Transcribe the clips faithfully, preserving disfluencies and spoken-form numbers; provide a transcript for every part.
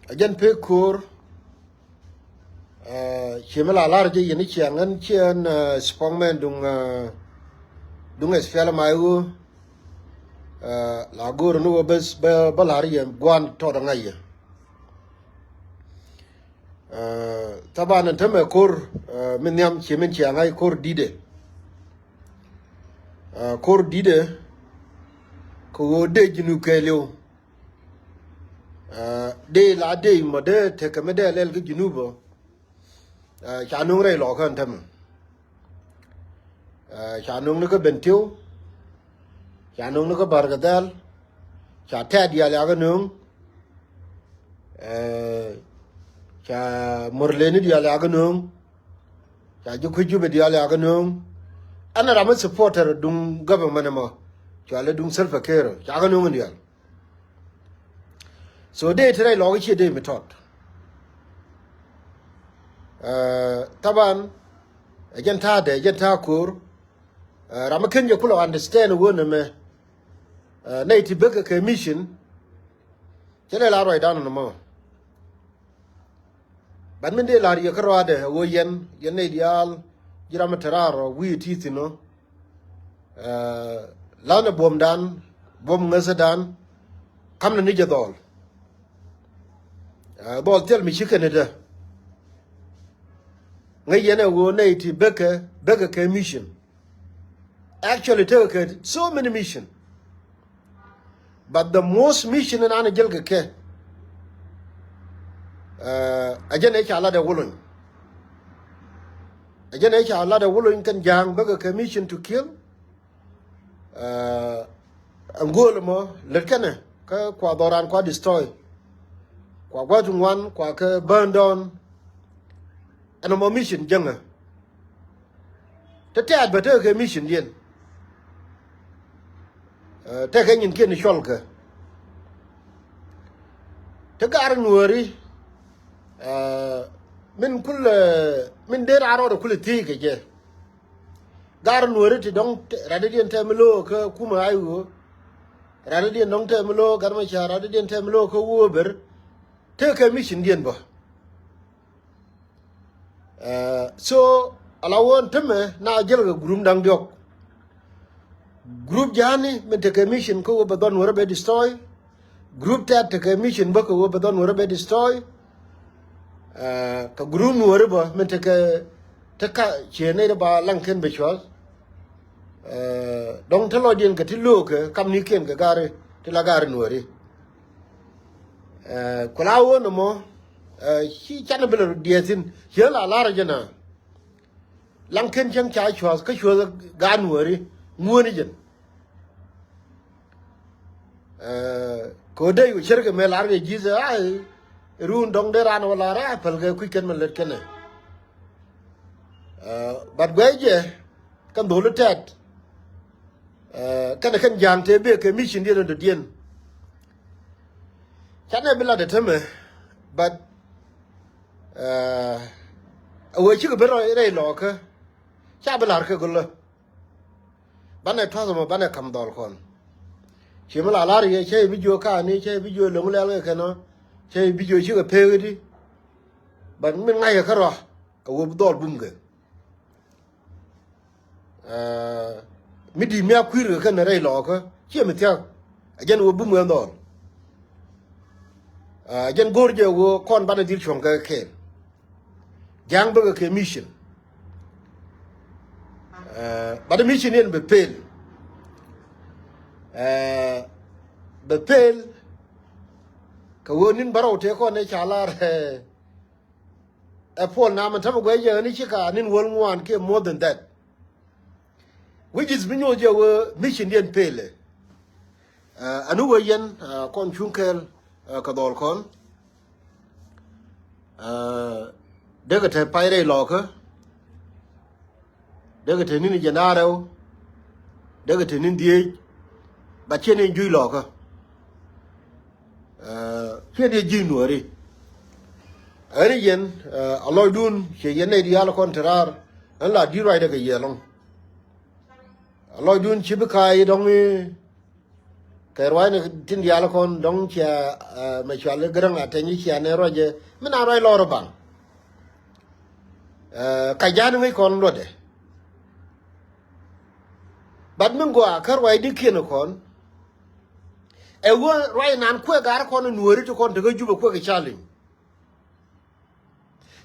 A jɛn pek ko̱o̱r. Ci mi la lar jɛ yɛn i̱ ciaŋ ɛn ciɛ ɛn spokesman duŋ, duŋ SPLM-IO. La go̱o̱r ni wä bä lar yɛ gua̱n tɔt ŋa̱c yɛ. Thaban ɛn tämɛ ko̱r mi nhiam ci min ciaŋ ŋa̱c ko̱r di̱tdɛ. Ko̱r di̱tdɛ kɛ ɣöö dee Junub kɛɛliw. Dee la dee mɔ dee tekɛ mi dee lɛl kä Junub ɔ. Ca nöŋ rɛy lɔkä ɛn tämɛ. Ca nöŋ ni kä Bentiu. Ca nöŋ ni kä Barkadhɛl. Ca tɛt diaal yakä nöŋ. Ca mörleni diaal yakä nöŋ. Ca ji̱ kui̱ Jubɛ diaal yakä nöŋ. Ɛn ram mi supporter duŋ government ɛmɔ. Cɔalɛ duŋ Salva Kiir. Cakä nöŋ in diaal. So dee ti rɛy lɔk i̱ ciɛ dee mi tɔt. Thaban ɛ jɛn ta̱a̱dɛ ɛ jɛn ta̱a̱ ko̱o̱r. Ram mi ken jɛ kulɛ understand wä nɛmɛ. Nɛy ti bekɛ kɛ mission. Cɛ lɛ la ruacdan nɔmɔ. Ban min dee la̱r yɛ kä ruaadɛ ɛ ɣöö yɛn yɛn nɛy diaal ji̱ ram mi te raar rɔ wi̱i̱ ti thi̱n ɔ. Lanɛ buɔ̱mdan buɔ̱m ŋäthädan. Ka̱mnɛ ni jɛ dhɔl. Dhɔl thil mi ci kɛn idä. Ŋäc yɛn ɛ ɣöö nɛy ti bekɛ bekɛ kɛ mission. Actually tekɛ kɛ so many mission. But the most mission in an jel kɛ kɛ. Ɛ jɛn ɛ ca lat ɛ wulony. Ɛ jɛn ɛ ca lat ɛ wulony kɛn ja̱a̱ŋ bekɛ kɛ mission to kill. Ɛ ŋo̱o̱l mɔ lät kɛnɛ kä kua dhɔran kua destroy. Kua gua̱th ŋuan kua kɛ burn down. Ɛn mɔ mission jäŋä. Te tɛ̈t bä tekɛ kɛ mission diɛn. Tekɛ nyinkiɛn cuɔlkɛ. Te gar nuääri. Min kul min dee raan rɔɔdɛ kul thiec kɛ jɛ. Gar nuääri ti dɔ̱ŋ radädiɛn tɛm mi lo̱o̱ kä kumɛ ay ɣöö. Radädiɛn dɔ̱ŋ tɛm mi lo̱o̱ gat mɛ ca radädiɛn tɛm mi lo̱o̱ kä wööber. Tekɛ kɛ mission diɛn bä. So ala wä tämɛ na jäl kɛ group da̱ŋ diɔ̱k. Group ja̱a̱ni min tekɛ mission kä wä bɛ dhɔn wärä bɛ destroy. Group tɛt tekɛ mission bä kɛ wä bɛ dhɔn wärä bɛ destroy. Kɛ group nuɔri bä min tekɛ teka ciɛ nɛy ba laŋ ken bɛ cuɔth. Dɔ̱ŋ te lɔcdiɛn kɛ ti lo̱o̱kɛ kamnikiɛn kɛ gari ti la gari nuɔri. Ku la wä nɔmɔ ci canɛ bi lɛ diɛɛthin ciɛ la lar jɛ na. Laŋ ken cäŋ ca cua̱th kä cuäth gaat nuääri ŋuäni jɛn. Kɛ ɣöö dee yu cärkɛ mëë lar kɛ ji̱th a run dɔ̱ŋ dee raan wä lar a päl kɛ kui̱c kɛn mɛ lät kɛnɛ. But guɛc jɛ kɛn dho̱li tɛt. Kɛnɛ kɛn ja̱a̱ŋ tëë bëë kɛ mission diɛn dɔ̱diɛn. Canɛ bi lat ɛ tämɛ but ɛ wee cikɛ ben rɛy lɔɔkä. Ca bi la̱r kɛ gölä. Banɛ tua̱th ɛmɔ banɛ ka̱m dhɔl kɔn. Ci mi la la̱r yɛ cä yɛ bi jiö ka̱a̱ni cä yɛ bi jiö lo̱ŋ lɛl kɛ kɛn ɔ cä yɛ bi jiö cikɛ peek i̱di. But min ŋa̱c kɛ kärɔa ɛ wee bi dhɔl bum kɛ. Mi di̱i̱t mi a kui̱r kɛ kɛn rɛy lɔɔkä ciɛ mi thia̱k. A jɛn wä bum wee dhɔl. A jɛn go̱o̱r jɛ wä kɔn banɛ dhil cuɔ̱ŋ kɛ kɛɛl. Ja̱a̱ŋ bäkɛ kɛ mission. But mission yɛn bɛ pel. Bɛ pel. Kɛ wä ni̱n bärɔw tëë kɔn ɛ ca lar. Ɛ puɔl na mɛn tämɛ guɛc jɛ ɣän i̱ ci ka ni̱n wäl ŋuan kiɛ more than that. Which is mi nyuɔth jɛ wee mission diɛn pelɛ. Ɛn wee yɛn kɔn cuŋ kɛɛl kɛ dhɔl kɔn. Dekɛ te pay rɛy lɔɔkä. Dekɛ te ni̱n jiɛn da̱ŋ rɛw. Dekɛ te ni̱n dhieec. Ba ciɛ ni juc lɔɔkä. Ciɛ ni ji̱ nuɔ̱ɔ̱ri. Ɛn yɛn a lɔcdun ciɛ yɛn nɛy diaal kɔn te raar. Ɛn la di̱t ruacdɛ kɛ yɛ lɔ̱ŋ. A lɔcdun ci bi ka̱a̱c dɔ̱ŋ i̱ Kɛ ruacni tin diaal kɔn dɔ̱ŋ cia, eh, mɛ cual i̱ Gäräŋ Ateny i̱ cia nɛ ruacɛ. Min a ruac lɔr i̱ baŋ. Eh, ka ja̱a̱n ŋäc kɔn luɔtdɛ. But min gɔaa kä ruacdikiɛn kɔn. Ɛ ɣöö ruac nan kuɛ ga̱r kɔn i̱ Nuääri ti kɔn tekä Jubɛ kuɛ kɛ challenge.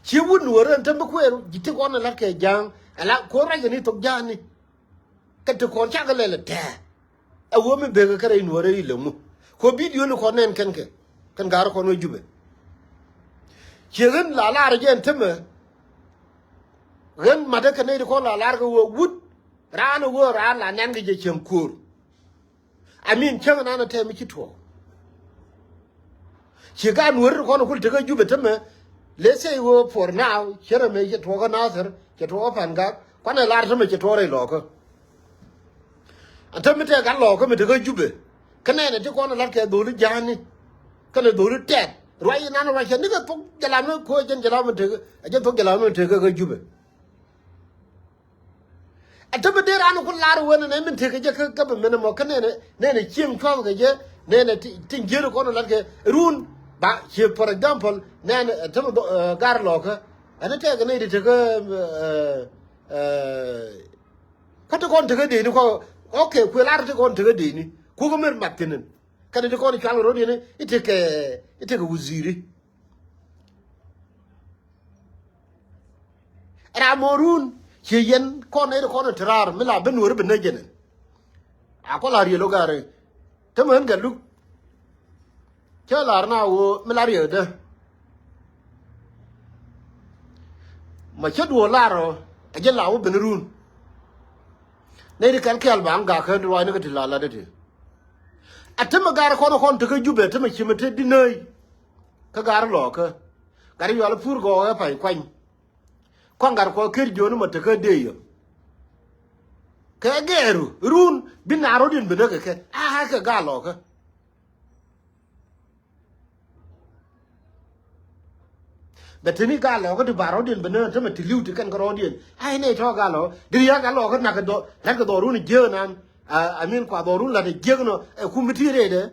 Ci wut Nuäär ɛn täm bi kuɛɛr ji̱ ti kɔn ɛ la̱t kɛ ja̱a̱ŋ. Ɛ la ko̱r ruac kɛ ni thok ja̱a̱ŋni. Kɛ ti kɔn cakɛ lɛl ɛ tɛ̱̈ɛ̱̈. Ɛ ɣöö mi bekɛ kärɛc Nuäär ɛ ilɛ ŋu. Ko̱ bidioni kɔn nɛn kɛn kɛ kɛn ga̱r kɔn wä Jubɛ. Ciɛ ɣän la lar jɛ ɛn tämɛ. Ɣän ma̱t ɛ kɛ nɛy ti kɔn la lar kɛ ɣöö wut raan ɛ ɣöö raan la nɛn kɛ jɛ cieŋ ko̱o̱r. I mean, cäŋ nan a tɛm mi ci tuɔɔk. Ci ka Nuäär ti kɔn kul tekä Jubɛ tämɛ. Let's say ɣöö for now, cärɛ mëë cɛ tuɔɔk kä Nathir, cɛ tuɔɔk kä Pangak, kuanɛ lar tämɛ cɛ tuɔɔk rɛy Lɔɔkä. A täm mi tɛk gat Lɔɔkä mi tekä Jubɛ. Kä nɛnɛ ti kɔn a lat kɛ dholi ja̱a̱ni. Kɛnɛ dholi tɛt. Ruac inan ruac cɛ nikɛ thok jɛ lam ni ko̱ jɛn jɛ lam mi tekä, a jɛn thok jɛ lam mi tekä kä Jubɛ. Ɛ te bi dee raan ku lar wen nɛ min tekɛ jɛ kä government mɔ kä nɛnɛ nɛnɛ cieŋ cua̱th kɛ jɛ nɛnɛ ti jier kɔn lat kɛ run ba ci, for example, nɛnɛ ɛ te bi gar Lɔɔkä ɛn tɛk nɛ di tekɛ kä ti kɔn tekɛ deni kɔ. Okay, kuɛ lar ti kɔn tekɛ deni kukɛ mer mat thi̱n. Kɛn ti kɔn cual kɛ ro̱d yɛn i̱ tekɛ i̱ tekɛ wuziri. Ram mɔ run ci yɛn kɔn nɛy ti kɔn in te raar mi la ben Nuäär bi nec jɛn in. A kɔ la riel ɔ gari te mɛ ɣän Gatluak. Cä lar na ɣöö mi la riel dee mɛ cä duɔɔk lar ɔ. Ɛ jɛn la wä ben run. Nɛy ti kɛl kɛl ba ɣän gak kä ruaacni kä ti la lat dee ti. A te mɛ gar kɔn kɔn te kä Jubɛ te mɛ ci mɛ te di nɛy. Kä gar Lɔɔkä. Gar yual pur gɔɔk ɛ pa̱ny kuany. Kɔn gar kɔ ker jiön mɔ tekä dee yɔ. Kɛ gɛɛru run bi naar rɔ̱diɛn bi näk kɛ kɛ a kɛ gar Lɔɔkä. Bɛ teni gar Lɔɔkä ti ba rɔ̱diɛn bi näk tämɛ ti li̱w ti kɛn kä rɔ̱diɛn a inɛ tɔ̱ gar Lɔɔkä di ria̱k gar Lɔɔkä nak kɛ dhɔ lat kɛ dhɔrun jiäk nan. I mean kua dhɔrun lat jiäk nɔ ɛ kum bi ti rɛydɛ.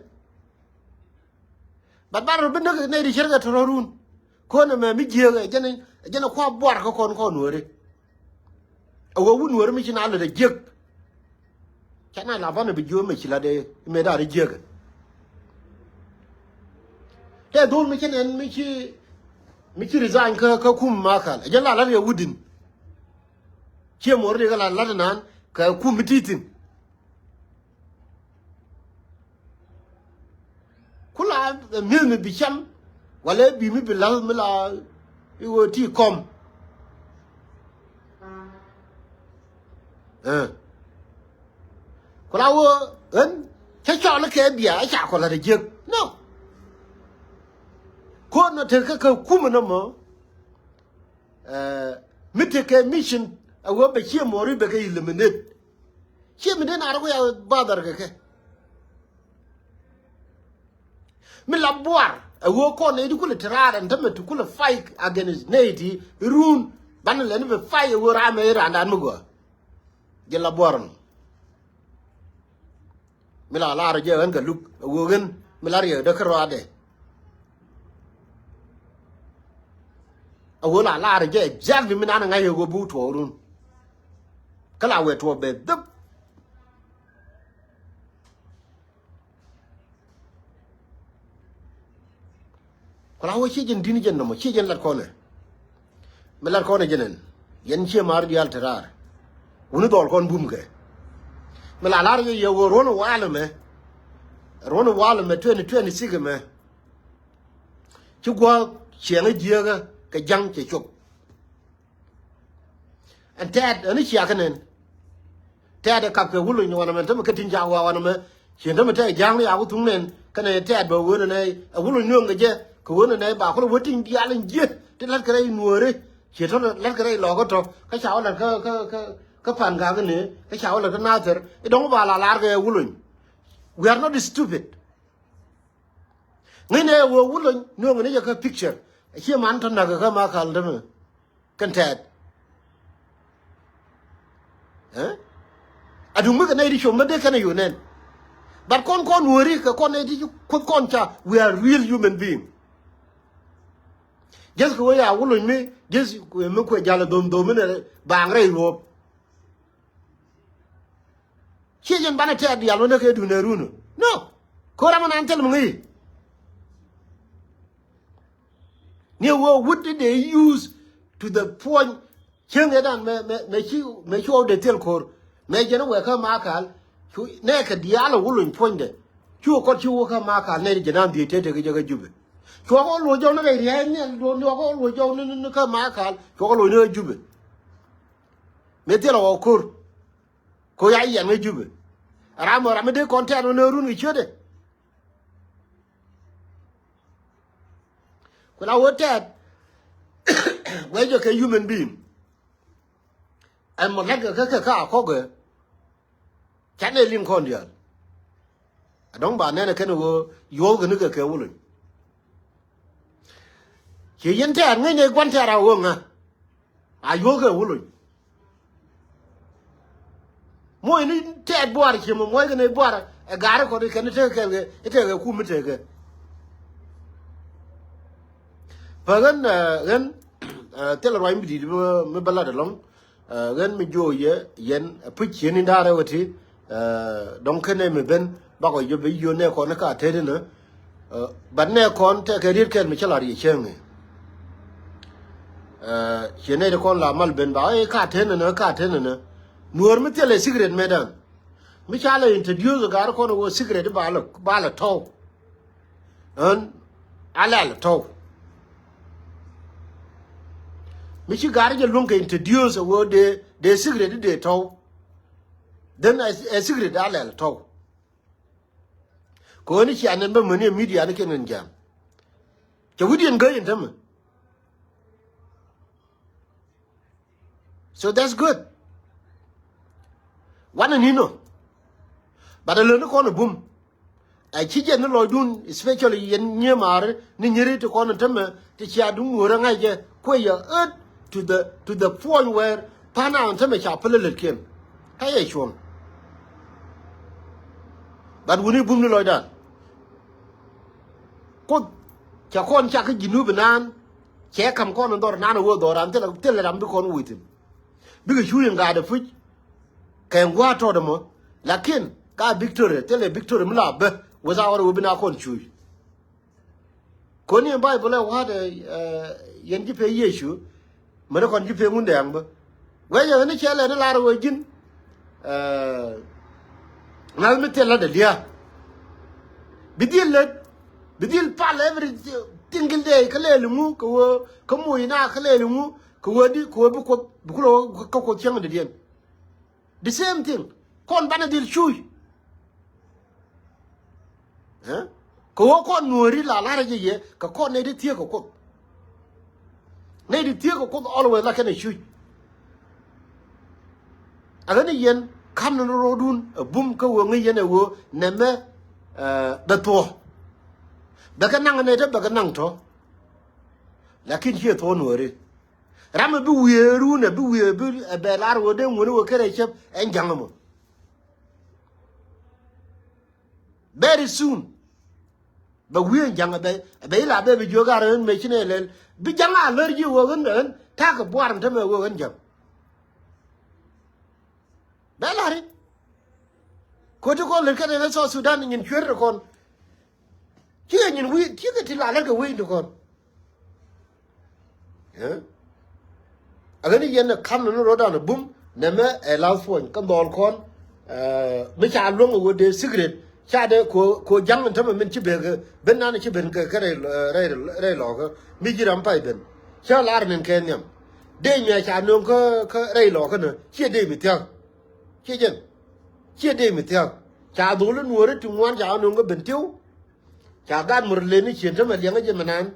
But bar rɔ bi näk nɛy ti cierkɛ tɔ̱rɔ̱ run. Kɔn ɛmɛ mi jiääk ɛ jɛn ɛ jɛn ɛ kua̱ buar kä kɔn kɔn Nuääri. Ɛ wä wut Nuääri mi ci na lät ɛ jiäk. Ca na la banɛ bi jiöö mɛ ci la dee mëë da̱r ɛ jiääk ɛ. Tɛ dhol mi ci nɛn mi ci mi ci resign kä kä kum Makal ɛ jɛn la lat ɛ wutdin. Ciɛ muɔr di kä la lat ɛ nan kɛ kum mi ti̱ti̱n. Ku la mi̱eth mi bi cam walɛ bi mi bi la̱th mi la i̱ ɣöö ti kɔm. Ku la ɣöö ɣän cä cɔl kɛ bia a ca kɔ la̱t a jiäk nɔ. Ko̱n nɔ tekɛ kɛ kumɛ nɔmɔ. Mi tekɛ mission a ɣöö bɛ ciɛ muɔri bɛ kɛ eliminate. Ciɛ mi den a rɔ ku ya bother kɛ kɛ. Mi la buar ɛ ɣöö kɔn nɛy ti kulɛ te raar ɛn tämɛ ti kulɛ fight against nɛy ti run banɛ lɛni bɛ fight ɛ ɣöö ram ɛ randan mi gɔaa. Jɛ la buar ɛn mi la lar jɛ ɣän Gatluak ɛ ɣöö ɣän mi la riɛkdä kä rɔadɛ. A ɣöö la lar jɛ exactly mi nan ŋa̱c ɛ ɣöö bi wä tuɔɔk run. Kä la wee tuɔɔk bɛ dhäp. Ku la wä ciɛ jɛn di̱n jɛn nɔmɔ ciɛ jɛn lat kɔnɛ. Mi lat kɔnɛ jɛn ɛn yɛn ciɛ maar diaal te raar. Wuni dhɔl kɔn bum kɛ mi la lar yɛ yɛ wä ruɔ̱n wal ɛmɛ. Ruɔ̱n wal ɛmɛ twenty twenty six ɛmɛ. Ci gua̱a̱k ciɛŋä jiääkä kɛ ja̱ŋ cɛ cop. Ɛn tɛɛt ɛn i̱ ciakä nɛn. Tɛɛt ɛ kap kɛ wulony wanɛ mɛ tämɛ kä tin ca wa wanɛ mɛ. Ciɛ tämɛ tɛɛt ja̱a̱ŋ ni yaku thuŋ nɛn kɛnɛ tɛɛt bɛ wen ɛnɛ ɛ wulony nueŋ kɛ jɛ kɛ wen ɛnɛ ba kulɛ wä tin diaal in jiɛ ti la̱t kɛ rɛy nuɔɔri. Ciɛ tɔ̱ la̱t kɛ rɛy lɔɔkä tɔ̱ kä ca wä la̱t kä kä kä kä Pangak ni kä ca wä la̱t kä Nathir. I̱ dɔ̱ŋ ba la lar kɛ wulony. We are not stupid. Ŋäcnɛ ɛ wee wulony nuɔ̱ŋ ni jɛ kä picture. Acie man tɔ̱ na̱k kä Makal tämɛ kɛn tɛɛt. Ɛ aduŋ mi kɛ nɛy ti com mi dee kɛn ɛ yo̱o̱ nɛn. But kɔn kɔn weri kɛ kɔn ɛ ti kuoth kɔn ca, we are real human being. Just kɛ wee ya wuluny mi, just mi kuɛ jal dhom dhom mi nɛ baŋ rɛy ruɔp. Ciɛ jɛn banɛ tɛɛr dial wä nɛ kɛ duun ɛ run. No. Ko ram nan thil mi ŋi̱i̱. Ni wä wut ti dee use to the point. Cieŋ ëë dan mɛ, mɛ, mɛ ci, mɛ ci wä dee thil ko̱r. Mɛ jɛn wɛ kä Makal. Cu nɛ kɛ diaal wä luny puɔ̱nydɛ. Cu kɔt ci wä kä Makal nɛ jɛn an dhiec tete kɛ jɛ kä Jubɛ. Cuɔkɔ luɔc jɔw ni rɛy ria̱a̱c ni, cuɔkɔ luɔc jɔw ni, ni, ni kä Makal. Cuɔkɔ luɔc ni kä Jubɛ. Mɛ thil wä ko̱r. Ko ya yɛn kä Jubɛ. Ram ram mi dee kɔn tɛɛr wä ni run kɛ ciötdɛ. Ku la wä tɛɛt. Guɛ jɛ kɛ human being. Ɛn mɔ lɛt kɛ kɛ kɛ ka kɔkɛ. Canɛ liŋ kɔn diaal. A dɔ̱ŋ ba nɛn ɛ kɛn ɛ wä yuɔ̱th kɛ ni kɛ kɛ wä lony. Ci yɛn tɛɛt ŋäcnɛ gua̱n tɛɛt a wä ŋa. A yuɔ̱th kɛ wä lony. Muɔ̱c ni tɛɛt buar ciɛ mɔ muɔ̱c kɛn i̱ buar ɛ gaari kɔn i̱ kɛn i̱ tekɛ kɛn kɛ i̱ tekɛ kum i̱ tekɛ. Pä ɣän ɣän thilɛ ruac mi di̱i̱t mi bä lat ɛlɔ̱ŋ. Ɣän mi jiɔ yɛ yɛn puc ciën in da̱rɛ wä ti. Dɔ̱ŋ kɛn ɛ mi ben bakɔ jɔ bi yio̱n nɛ kɔn i̱ ka tet inä. But nɛ kɔn tɛkɛ riet kɛn mi cä la riec cäŋ i̱. Ciɛ nɛy ti kɔn la mal ben ba i̱ ka tet inä, ka tet inä. Nuɔ̱ɔ̱r mi thilɛ secret mɛtdan. Mi ca la introduce gaari kɔn wä secret ba la, ba la tɔw. Ɣän a lɛl tɔw. Mi ci gaari jɛ luäŋ kɛ introduce wä dee, dee secret dee tɔw. Then ɛ, ɛ secret a lɛl tɔw. Kɛ ɣän i̱ cia nɛn bä mäni ɛ media ni kɛn kɛn jam. Cɛ wi̱diɛn gäi in tämɛ. So that's good. Wanɛ ni̱n ɔ. But a lön ni kɔn a bum. A ci jɛn ni lɔcdun, especially yɛn nyiee maari ni nyiri ti kɔn a tämɛ ti cia duŋ ŋuɔ̱ɔ̱rä ŋa̱c jɛ kuɛ yɛ ɣöt to the, to the point where pa̱n a tämɛ ca päl a lätkiɛn. Kä yɛ cuɔ̱ŋ. But wuni bum ni lɔcdan. Kuoth cɛ kɔn cak kä Jinub inan. Cɛ ka̱m kɔn in dhɔr nan a wä dhɔr an thilɛ, thilɛ ram bi kɔn wä thi̱n. Bikɛ cuuc in gaatdɛ puc. Kɛ in gua̱a̱r tɔɔt ɛmɔ. Lakin ka victory, thilɛ victory mi la bä without wä bi na kɔn cuuc. Kɔn ni in Bible ɛ wa̱a̱t ɛ yɛn ji̱ pee Yecu. Mɛn kɔn ji̱ pee Ŋundɛɛŋ bä. Wee jɛ ɣän i̱ cɛ lɛ ni lar wee ji̱n. Ŋa̱th mi thil lat dee lia̱a̱. Bi dhil lät. Bi dhil pal every single day kä lɛɛl iŋu kɛ wee kä moc na kä lɛɛl iŋu kɛ wee di kɛ wee bi Kuoth bi kulɛ wä kä Kuoth cieŋ dee diɛn. The same thing. Kɔn banɛ dhil cuuc. Ɛ? Kɛ ɣöö kɔn nuɔ̱ɔ̱ri la la̱rä jɛ yɛ kɛ kɔn nɛy ti thieek kɛ Kuoth. Nɛy ti thieek kɛ Kuoth always la kɛn ɛ cuc. A ɣän i̱ yɛn ka̱m ni ro̱o̱dun ɛ bum kä ɣöö ŋäc yɛn ɛ ɣöö nɛmɛ bɛ thuɔ̱ɔ̱. Bɛ kɛ naŋ nɛy te bɛ kɛ naŋ tɔ̱. Lakin ciɛ thuɔ̱ɔ̱ nuɔ̱ɔ̱ri. Ram ɛ bi wiee run ɛ bi wiee bi ɛ bɛ lar ɣöö dee ŋuäni ɣöö kɛn ɛ cäp ɛn ja̱ŋ ɛmɔ. Very soon. Bɛ wi̱i̱ ɛn ja̱ŋ ɛ bɛ, ɛ bɛ ila bɛ bi jiök a rɛn mɛ ci nɛ lɛl. Bi ja̱ŋ a lär ji̱ wä ɣän ɣän ta̱a̱ kɛ buar ɛn tämɛ wä ɣän ja̱ŋ. Bɛ la̱ri. Ko̱ti kɔn lät kɛn ɛ South Sudan nyin cuer ti kɔn. Cikɛ nyin wi̱i̱, cikɛ ti la lät kɛ wi̱i̱ ti kɔn. Ɛ? A ɣän i̱ yɛn ɛ ka̱m ni ro̱dan ɛ bum nɛmɛ ɛ la̱th puɔ̱ny kä dhɔl kɔn. Mi ca luäŋ ɛ ɣöö dee secret ca dee ko, ko ja̱ŋ in tämɛ min ci ben kɛ ben nan ci ben kɛ kɛ rɛy, rɛy, rɛy lɔkä mi ji̱ ram pay ben. Cä lar nin kɛ nhiam dee mi a ca nöŋ kä, kä rɛy lɔkä nä ciɛ dee mi thia̱k. Ciɛ jɛn ciɛ dee mi thia̱k. Ca dhol in nuɔ̱ɔ̱ri ti ŋuan ca nöŋ kä ben tiw. Ca gaat mur leni cien tämɛ liɛŋä jɛ mɛ nan.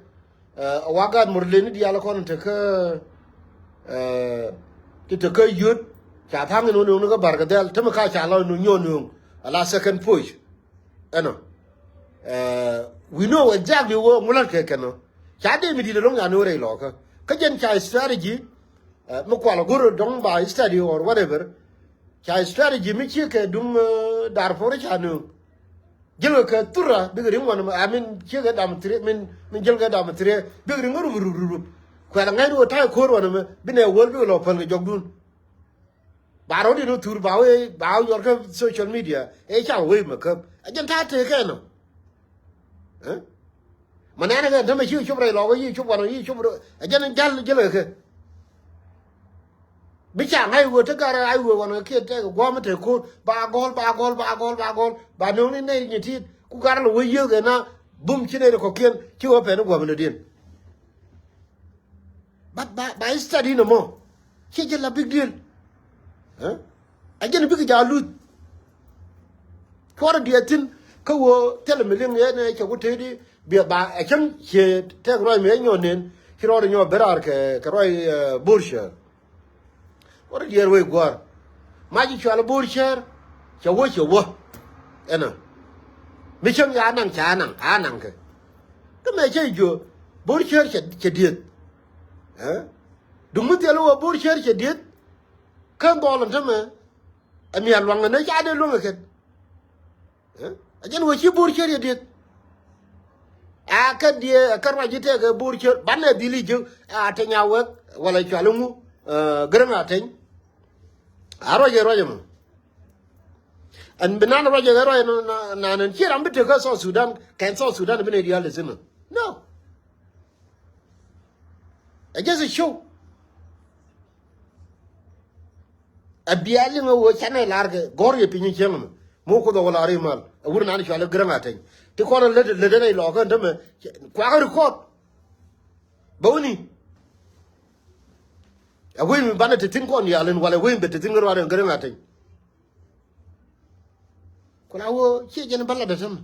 Ɛ wa gaat mur leni diaal kɔn tekä, ɛ, ti tekä yöt. Ca tha̱a̱ŋ in wä nööŋ ni kä Barkadhɛl tämɛ ka ca lɔ nööŋ nyɔɔ nööŋ. Ala second push. Ɛnɔ. Ɛ, we know exactly wä ŋulat kɛ kɛn ɔ. Ca dee mi di̱t ɛlɔŋ ca nööŋ rɛy lɔkä. Kä jɛn ca strategy, ɛ, mi kual go̱r dɔ̱ŋ ba study or whatever. Ca strategy mi ciek kɛ duŋ, ɛ, Darfur ca nööŋ. Jiɛlkɛ kɛ thura bikɛ riŋ wanɛ mɛ, I mean, ciekɛ dam thiriɛ, min, min jiɛlkɛ dam thiriɛ bikɛ riŋ rup rup rup rup. Kuɛl ŋa̱cni wä ta̱a̱ ko̱r wanɛ mɛ, bi nɛ wäl bikɛ lɔ päl kɛ jɔkdun. Ba rɔ̱diɛn wä thur ba wee, ba wä yuɔr kä social media ɛ ca wee mɛ käp. Ɛ jɛn ta̱a̱ tëëkɛ nɔ. Ɛ? Mɛ nɛnɛ kɛ tämɛ ci cop rɛy lɔkä, yi cop wanɛ, yi cop rɔ, ɛ jɛn jäl jiɛlkɛ kɛ. Bi ca ŋa̱c wee te gar ŋa̱c wee wanɛ kiɛ tɛk gua̱a̱m te ko̱r ba gɔl, ba gɔl, ba gɔl, ba gɔl, ba no̱o̱ŋni nɛy nyi ti̱i̱t ku gar lɔ wee yiëëk ɛn a bum ci nɛy ti kɔ̱kiɛn ci wee pɛn i̱ gua̱a̱m in dɔ̱diɛn. But ba, ba study nɔmɔ. Ciɛ jɛ la big deal. Ɛ? A jɛn bikɛ ja̱ luth. Cuɔrɛ diɛ thi̱n kä wee thilɛ mi liŋ yɛn ɛ cɛ ku tëëdi biɛ ba ɛ cäŋ ciɛ tɛk ruac mi ɛ nyɔn nen ci rɔɔdɛ nyɔ ben raar kɛ, kɛ ruac, ɛ, Bo̱r Cäär. Wä rɔ diɛɛr wec gua̱a̱r. Mac i̱ cual i̱ Bo̱r Cäär. Cɛ wä, cɛ wä. Ɛnɔ. Mi cäŋ ya naŋ, ca naŋ, a naŋ kɛ. Kä mɛ cä jiö Bo̱r Cäär cɛ, cɛ dieth. Ɛ? Duŋ mi thil wä Bo̱r Cäär cɛ dieth. Kä dhɔl ɛn tämɛ. Ɛ mia̱ luaŋ ɛn ɛ ca dee luäŋ ɛ kɛn. Ɛ? A jɛn wä ci Bo̱r Cäär cɛ dieth. A kä diɛ, a kä ruac ji̱ tɛk ɛ Bo̱r Cäär. Banɛ dhil i̱ jiök a teny a wek, wala cual iŋu, ɛ, Gäräŋ a teny. A ruac ɛ ruac ɛmɔ. Ɛn bi nan ruac ɛ ruac ɛn na, na, nan ci ram bi tek kä South Sudan, kɛn South Sudan bi nɛ diaal i̱ thi̱n. No. Ɛ just a show. A bia liŋ a wee canɛ lar kɛ gɔ̱r yɛ piny cieŋ mɛ. Muk Kuoth a wä lar i̱ mal. A wur nan cual i̱ Gäräŋ a teny. Ti kɔn a lät, lät ɛn a ilɔkä ɛn tämɛ. Kuakä record. Bä wuni. A wee mi banɛ te thi̱n kɔn yalin, wala wee mi bɛ te thi̱n kä ruaadɛ Gäräŋ a teny. Ku la wee ciɛ jɛn bä lat ɛ tämɛ.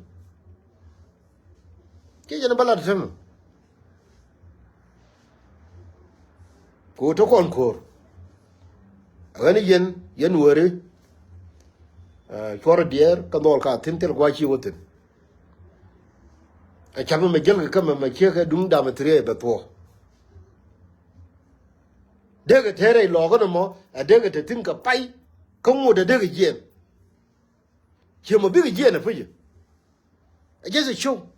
Ciɛ jɛn bä lat ɛ tämɛ. Ku te kɔn ko̱o̱r. A ɣän yɛn, yɛn weri. Ɛ, cuɔr diɛɛr kä dhɔl ka thi̱n thil gua̱c ci wä thi̱n. Ɛ cam mɛ jiɛlkɛ kä mɛ, mɛ ciekɛ duŋ dam ɛ thiriɛ bɛ thuɔ̱k. Dekɛ te rɛy lɔɔkä ni mɔ, ɛ dekɛ te thi̱n kɛ pay, kä ŋot ɛ dekɛ jiɛɛn. Ciɛ mɔ bikɛ jiɛɛn ɛ pucä. Ɛ just a show.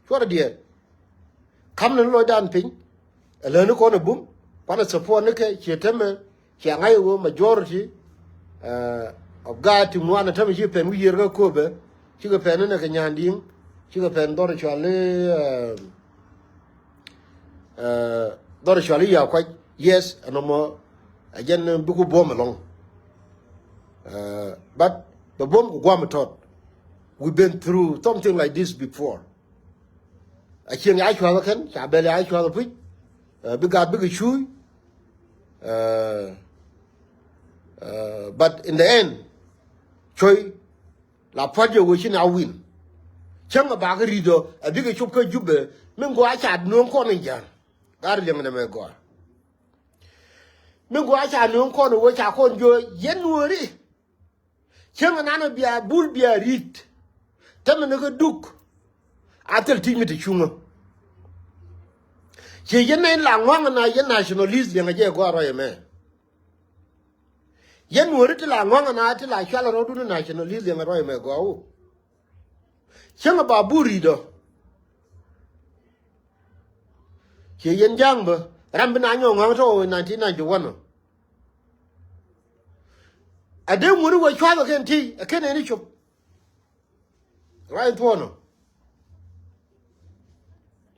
Cuɔrɛ diɛɛr. Kam ni lɔcdan piny. Ɛ läni kɔn ɛ bum. Kuanɛ support ni kɛ ciɛ tämɛ. Ciɛ ŋa̱c ɛ ɣöö majority, ɛ, of gaat ti ŋuan ɛ tämɛ ci pɛn wi̱i̱ yiër kä köpɛ. Cikɛ pɛn ni nɛ kɛ nyandi̱i̱ŋ. Cikɛ pɛn dhɔr cual i̱, ɛ, Ɛ, dhɔr cual i̱ ya kuac, yes, ɛn ɔmɔ, ɛ jɛn bi ku buɔ̱m ɛlɔ̱ŋ. Ɛ, but bɛ buɔ̱m ku guam ɛ tɔt. We been through something like this before. A cieŋ ya cuath ɛ kɛn, ca bɛl ya cuath ɛ puc. Ɛ, bi gaat bikɛ cuuc. Ɛ, ɛ, but in the end, cuɔ̱i, la pua̱t jɛ wee ci na win. Cäŋ ɛ bakɛ ri̱t ɔ, ɛ bikɛ cop kä Jubɛ, min gɔaa ca nööŋ kɔn in ja̱a̱n. Gat liɛŋ nɛmɛ gɔaa. Min gɔaa ca nööŋ kɔn wee ca kɔn jiö yɛn Nuääri. Cäŋ ɛ nan ɛ bia bul bia ri̱t. Tämɛ ni kä Duk. A thil ti̱c mi te cuŋä. Ciɛ yɛn nɛy la ŋua̱ŋ na yɛn nationalist liɛŋ ɛ jɛ gɔaa ruac ɛmɛ. Yɛn Nuääri ti la ŋua̱ŋ na ti la cual rɔ̱dun nationalist liɛŋ ruac mɛ gɔaa wu. Cäŋ ba bur ri̱t ɔ. Ciɛ yɛn ja̱a̱ŋ bä ram bi na nyɔk ŋua̱ŋ tɔ̱ nineteen ninety-one ɔ. A dee ŋuäri wä cua̱th ɛ kɛn ti ɛ kɛn ɛn i̱ cop. Ruac thuɔ̱ɔ̱n ɔ.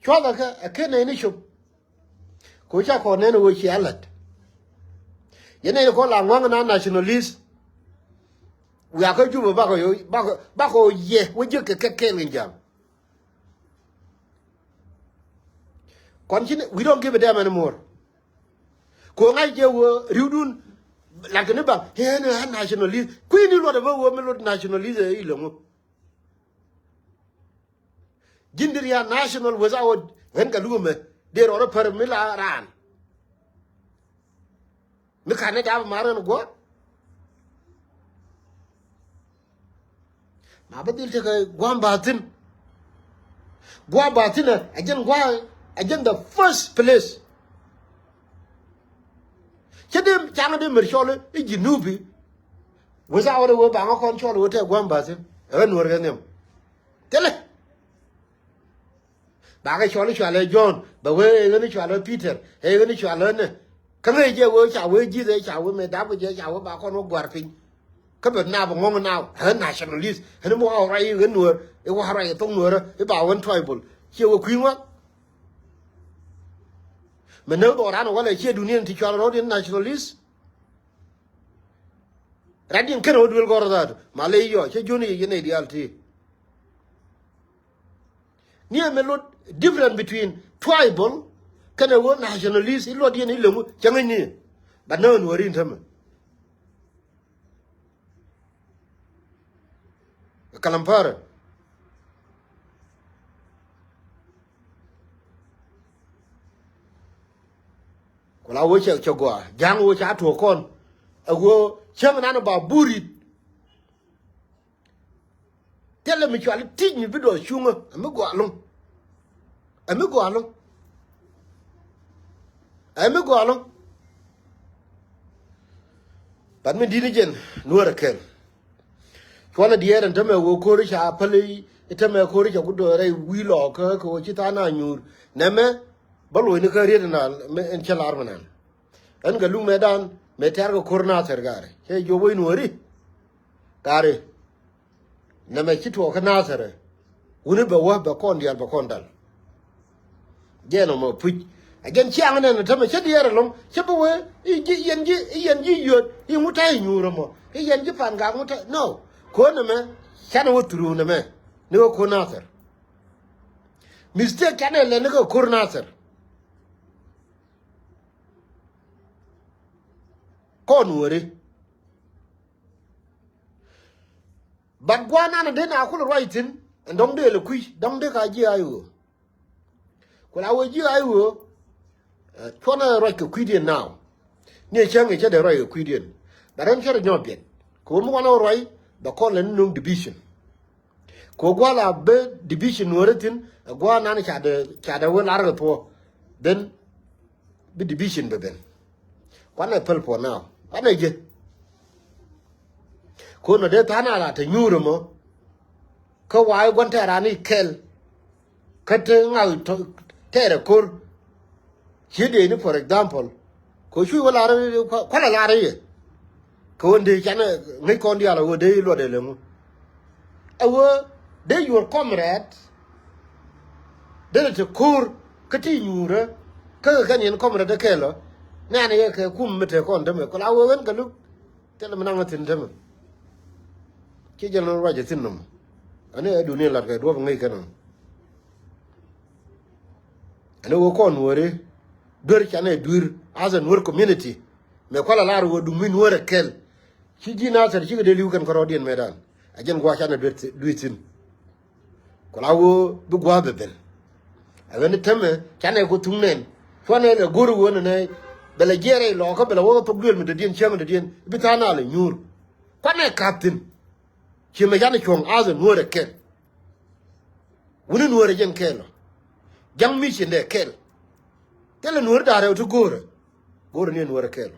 Cua̱thä kä ɛ ken nɛy ni cop. Kɛ ɣöö ca kɔn nɛn ɣöö cia la̱t. Yɛn nɛy ni kɔn la ŋua̱ŋ na nationalist. Wiakä Jubɛ bakɔ yɛ, bakɔ, bakɔ yɛ wä jiäk kɛ kɛ kɛɛl kɛ ja̱a̱ŋ. Kɔn ci ni, we don't give a damn anymore. Kɛ ɣöö ŋa̱c jɛ ɣöö ri̱wdun la̱t kɛ ni baŋ ɣän ɣän nationalist. Kui̱ni luɔt ɛ bä ɣöö mi luɔt nationalist ɛ i̱ lɛ ŋu. Ji̱n di ria̱a̱n national without ɣän kɛ luk ɛmɛ dee rɔɔdɛ pär mi la raan. Mi ka̱n ni dap mar ɣän gua̱a̱r. Ma bä dhil tekɛ gua̱a̱m ba thi̱n. Gua̱a̱m ba thi̱n ɛ jɛn gua̱a̱ ɛ jɛn the first place. Cä dee ca̱ŋ dee mɛr cɔl i̱ Jinubi. Wee thaak wä dee wee baŋä kɔn cɔl wee tɛk gua̱a̱m ba thi̱n ɛ ɣän nuɔ̱ɔ̱r kɛ nhiam. Thilɛ. Bakɛ cɔl i̱ cualɛ John, bɛ wee ɛ ɣän i̱ cualɛ Peter, ɛ ɣän i̱ cualɛ nɛ. Kä ŋäc jɛ wee ca wee ji̱th ɛ ca wee mɛ dap kɛ jɛ ca wee ba kɔn wä gua̱r piny. Kä bɛ nap ɛ ŋɔ̱ŋ naaw ɛ ɣän nationalist ɣän i̱ mi wa ruac i̱ ɣän nuäär i̱ wa ruac ɛ thok nuäärä i̱ ba ɣän tribal. Ciɛ wee kui̱ ŋuak. Mɛ näk dhɔk raan ɛ walɛ ciɛ duniɛn ti cual rɔɔd in nationalist. Rat in kɛn ɣä duel gɔr that ma ley yɔ cä juni yɛ nɛy diaal ti. Ni ɛmɛ lot different between tribal kɛnɛ ɣä nationalist i̱ luɔt yɛn i̱ leŋu cä ŋäc ni. But nä ɣän wä rin tämɛ. Kalam parɛ. Ku la wee cɛ cɛ gɔaa ja̱a̱ŋ wee ca tuɔɔk kɔn. Ɛ wee cäŋ nan ba burit. Thilɛ mi cuali ti̱c mi bi dɔɔc cuŋä ɛ mi gɔaa lo̱ŋ. Ɛ mi gɔaa lo̱ŋ. Ɛ mi gɔaa lo̱ŋ. But mi di̱t ni jɛn nuäär ɛ kɛl. Cuɔnɛ diɛɛr ɛn tämɛ ɣöö ko̱ri ca päl i̱ tämɛ ko̱ri ca ku dɔɔr rɛy wi̱i̱ lɔɔkä kɛ ɣöö ci tha̱a̱ŋ na nyuur. Nɛmɛ bä lo̱cni kä riet ɛn cä lar mi nan. Ɛn kɛ luk mɛtdan mɛ tɛ̈r kɛ ko̱r Nathɛr gaari cɛ jiök wec nuɔ̱ɔ̱ri. Gaari nɛmɛ ci tuɔɔk kä Nathɛr. Wuni bɛ wä bɛ kɔn diaal bɛ kɔn dal. Jɛn ɔmɔ puc. A jɛn ciaŋ nɛn tämɛ cä diɛɛr ɛlɔ̱ŋ cä bi wee i̱ ji̱ yɛn ji̱ i̱ yɛn ji̱ yöt i̱ ŋut ta̱a̱ i̱ nyuur ɛmɔ i̱ yɛn ji̱ pan gak ŋut ta̱a̱ no. Ko̱n ɛmɛ canɛ wä through nɛmɛ ni wä ko̱n Nathɛr. Mistake canɛ lɛ ni kɛ ko̱r Nathɛr. Kɔn weri. But gua̱a̱r nanɛ dee na kul ruac thi̱n ɛn dɔ̱ŋ dee lɛ kui̱ dɔ̱ŋ dee ka ji̱ a i̱ ɣöö. Ku la wee ji̱ a i̱ ɣöö. Cuɔnɛ ruac kɛ kui̱diɛn now. Ni ɛ cäŋ ɛ cä dee ruac kɛ kui̱diɛn. But ɛn cä rɛ nyɔk biɛt kɛ ɣöö mi wanɛ wä ruac bɛ kɔn lɛ ni no̱o̱ŋ division. Kɛ ɣöö gua̱a̱r la ben division nuɔ̱ɔ̱rä thi̱n ɛ gua̱a̱r nanɛ ca dee ca dee wee lar kɛ thuɔ̱ɔ̱. Then bi division bɛ ben. Kuanɛ päl puɔ̱n now kuanɛ jɛ. Ko̱n ɔ dee tha̱a̱ŋ a la te nyuur ɛmɔ. Kä wa̱a̱ i̱ gua̱n tɛɛr an i̱ kɛl. Kä te ŋa̱k tɛɛrɛ ko̱r. Ci dee ni for example kɛ ɣöö cuc wä lar kualɛ lar i̱ yɛ. Kɛ ɣöö dee canɛ ŋäc kɔn diaal ɛ ɣöö dee i̱ luɔt ɛ leŋu. Ɛ ɣöö dee your comrade. Dee te ko̱r kä ti nyuurä kä kɛ kɛn yɛn comrade dee kɛɛl ɔ. Nɛ̈ɛ̈n yɛ kɛ kum mi te kɔn tämɛ kɛ la ɣöö ɣän kɛ luk. Thilɛ mi naŋ thi̱n tämɛ. Ci jɛn ruac thi̱n nɔmɔ. Ani ɛ duni lat kɛ duɔ̱p ŋäc kɛn ɔ. Ani wä kɔn nuɔri duer canɛ duer as a nuɔr community. Mɛ kuala lar wä dumi nuɔr ɛ kɛl. Ci ji̱ Nathɛr cikɛ dee li̱w kɛn kärɔɔdiɛn mɛtdan. A jɛn gua̱a̱ canɛ duer thi̱n. Ku la ɣöö bi gua̱a̱th bɛ ben. Ɛ ɣän i̱ tämɛ canɛ ku thuŋ nɛn cuanɛ lɛ go̱r ɣöö nɛnɛ. Bɛ lɛ jiɛɛr rɛy lɔɔkä bɛ lɛ wä thok duël mi dɔ̱diɛn cäŋ dɔ̱diɛn bi tha̱a̱ŋ na lɛ nyuur. Kuanɛ ka̱p thi̱n. Ci mɛ canɛ cuɔ̱ŋ ath ɛ nuɔ̱ɔ̱rɛ kɛl. Wuni nuɔ̱ɔ̱rɛ jɛn kɛl ɔ. Ja̱ŋ mi cindɛ kɛl. Thilɛ nuɔ̱ɔ̱r da̱rɛ ɔ ti go̱o̱rɛ. Go̱o̱rɛ ni ɛ nuɔ̱ɔ̱rɛ kɛl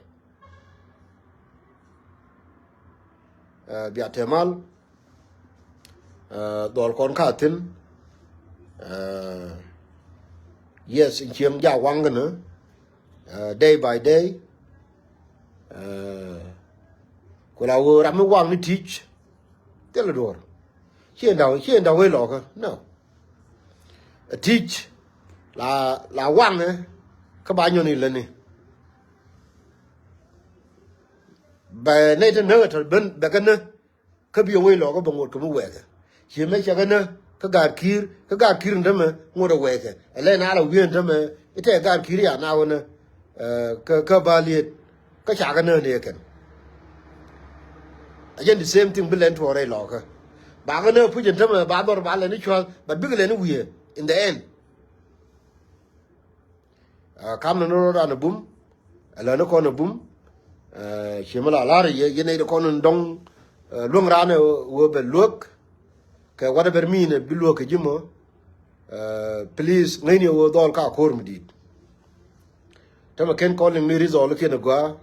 ɔ. Bia tɛmal. Dhɔl kɔn ka thi̱n. Yes in cieŋ ja waŋ känä. Day by day. Ku la wee ram mi waŋ ni ti̱c. Thilɛ duɔ̱ɔ̱r. Ciɛ da̱w ciɛ da̱w wee lɔkä no. Ti̱c la la waŋɛ. Kä ba nyɔn ilä ni. Bɛ nɛy te näk ɛ tɔ̱ ben bɛ kɛ näk. Kä bi wec lɔkä bɛ ŋot kɛ mi wɛɛkɛ. Ciɛ mɛ cɛ kɛ näk kä gaat ki̱i̱r kä gaat ki̱i̱r in tämɛ ŋot ɛ wɛɛkɛ. Ɛ lɛn a la wi̱i̱ in tämɛ i̱ tɛ gaat ki̱i̱r ya na wänä. Kä kä ba liet kä ca kɛ näk ni ɛ kɛn. Ɛ jɛn the same thing bi lɛn tuɔɔk rɛy lɔkä. Ba kɛ näk puc in tämɛ ba dhɔr ba lɛn i̱ cua̱th but bikɛ lɛn i̱ wi̱i̱ in the end. Kam ni ni rot an a bum. Ala ni kɔn a bum. Ci mi la lar yɛ yɛn nɛy di kɔn in dɔŋ. Luäŋ ran a wee bɛ luäk. Kɛ whatever mean bi luäk kɛ ji̱ mɔ. Please ŋäcni a wee dhɔl ka ko̱r mi di̱i̱t. Tämɛ ken kɔn liŋ ni result kiɛn a gɔaa.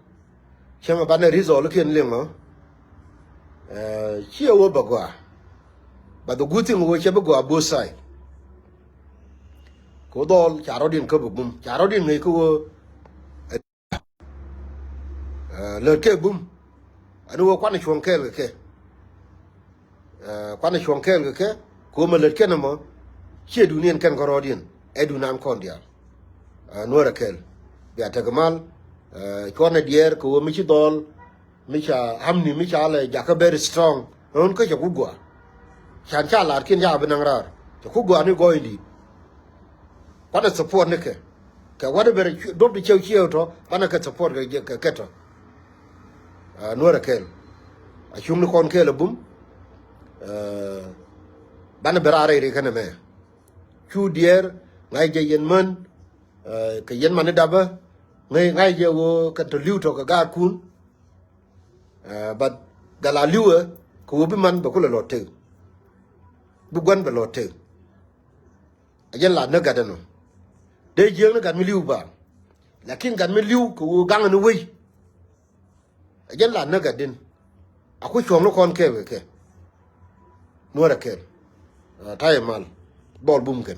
Cämɛ banɛ result kiɛn liŋ ɔ. Ci a wee bɛ gɔaa. But the good thing wee cɛ bi gɔaa both side. Kɛ wä dhɔl ca rɔ̱diɛn kä bi bum, ca rɔ̱diɛn ŋäc kä wä, eh, lät kɛ bum. Ani wä kuanɛ cuɔ̱ŋ kɛɛl kɛ kɛ. Eh, kuanɛ cuɔ̱ŋ kɛɛl kɛ kɛ, kɛ wä mɛ lät kɛn ɛmɔ, ciɛ duniɛn kɛn kɛ rɔ̱diɛn, ɛ dunan kɔn diaal. Eh, Nuɔrɛ kɛɛl. Bia tekɛ mal, eh, cuɔnɛ diɛɛr kɛ wä mi ci dhɔl, mi ca hamni, mi ca lɛ jakä very strong. Ɣän kä cɛ ku gua. Can ca lar kin ca bi naŋ raar. Cɛ ku gua ni gɔɔy di̱i̱t. Kuanɛ support ni kɛ. Kɛ whatever duɔp di cɛw ciew tɔ, banɛ kɛ support kɛ, kɛ, kɛ tɔ. Ah, Nuɔrɛ kɛɛl. A cuŋ ni kɔn kɛɛl a bum. Ah, banɛ bɛ raar rɛy ri kɛnɛ mɛ. Cu diɛɛr, ŋa̱c jɛ yɛn män, eh, kɛ yɛn man ni dapä, ŋäc, ŋa̱c jɛ ɣöö kɛn tɔ li̱w tɔ kɛ gaatkun. Eh, but gal a li̱wɛ, kɛ ɣöö bi man bɛ kulɛ lɔ tëk. Bi gua̱n bɛ lɔ tëk. A jɛn la näk gat ɛnɔ. Dee jiääk ni gat mi li̱w ba. Lakin gat mi li̱w kɛ ɣöö gaŋ ni wei. A jɛn la näk gat din. A ku cuɔ̱ŋ ni kɔn kɛɛl kɛ kɛ. Nuɔrɛ kɛɛl. Ah, tayɛ mal. Bɔl bum kɛn.